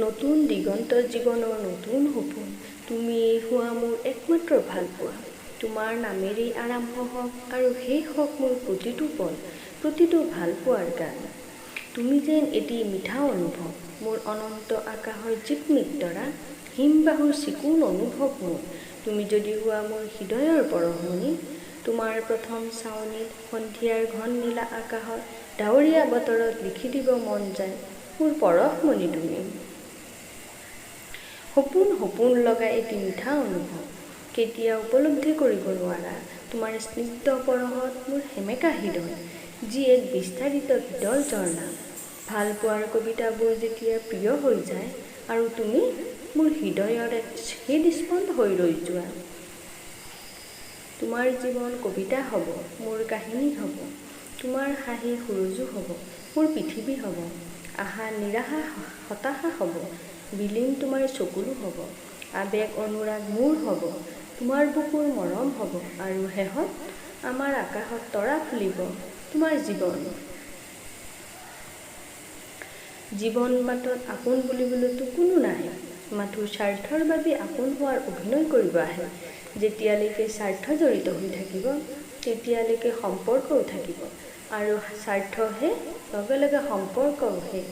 নতুন দিগন্ত, জীৱনৰ নতুন সপোন, তুমিয়েই হোৱা মোৰ একমাত্ৰ ভালপোৱা। তোমাৰ নামেৰেই আৰম্ভ হওক আৰু শেষ হওক মোৰ প্ৰতিটো পল, প্ৰতিটো ভালপোৱাৰ গান। তুমি যেন এটি মিঠা অনুভৱ, মোৰ অনন্ত আকাশৰ জিকমিক তৰা, হিমবাহুৰ চিকুণ অনুভৱ মোৰ। তুমি যদি হোৱা মোৰ হৃদয়ৰ পৰশমণি, তোমাৰ প্ৰথম চাৱনিত সন্ধিয়াৰ ঘন নীলা আকাশত ডাৱৰীয়া বতৰত লিখি দিব মন যায়, মোৰ পৰশমণি তুমি। সপোন সপোন লগা এটি মিঠা অনুভৱ, কেতিয়াও উপলব্ধি কৰিব নোৱাৰা তোমাৰ স্নিগ্ধ পৰশত মোৰ সেমেকা হৃদয়, যি এক বিস্তাৰিত শীতল ঝৰ্ণা। ভালপোৱাৰ কবিতাবোৰ যেতিয়া প্ৰিয় হৈ যায় আৰু তুমি মোৰ হৃদয়ৰ এক হৃদস্পন্দ হৈ ৰৈ যোৱা। তোমাৰ জীৱন কবিতা হ'ব, মোৰ কাহিনী হ'ব। তোমাৰ হাঁহি সূৰুযো হ'ব, মোৰ পৃথিৱী হ'ব। আশা নিৰাশা হতাশা হ'ব, বিলীন তোমাৰ চকুলো হ'ব। আৱেগ অনুৰাগ মোৰ হ'ব, তোমাৰ বুকুৰ মৰম হ'ব আৰু শেষত আমাৰ আকাশত তৰা ফুলিব তোমাৰ জীৱন। জীৱন বাটত আপোন বুলিবলৈতো কোনো নাই, মাথো স্বাৰ্থৰ বাবে আপোন হোৱাৰ অভিনয় কৰিব আহে। যেতিয়ালৈকে স্বাৰ্থ জড়িত হৈ থাকিব, তেতিয়ালৈকে সম্পৰ্কও থাকিব আৰু স্বাৰ্থ শেষ লগে লগে সম্পৰ্কও শেষ।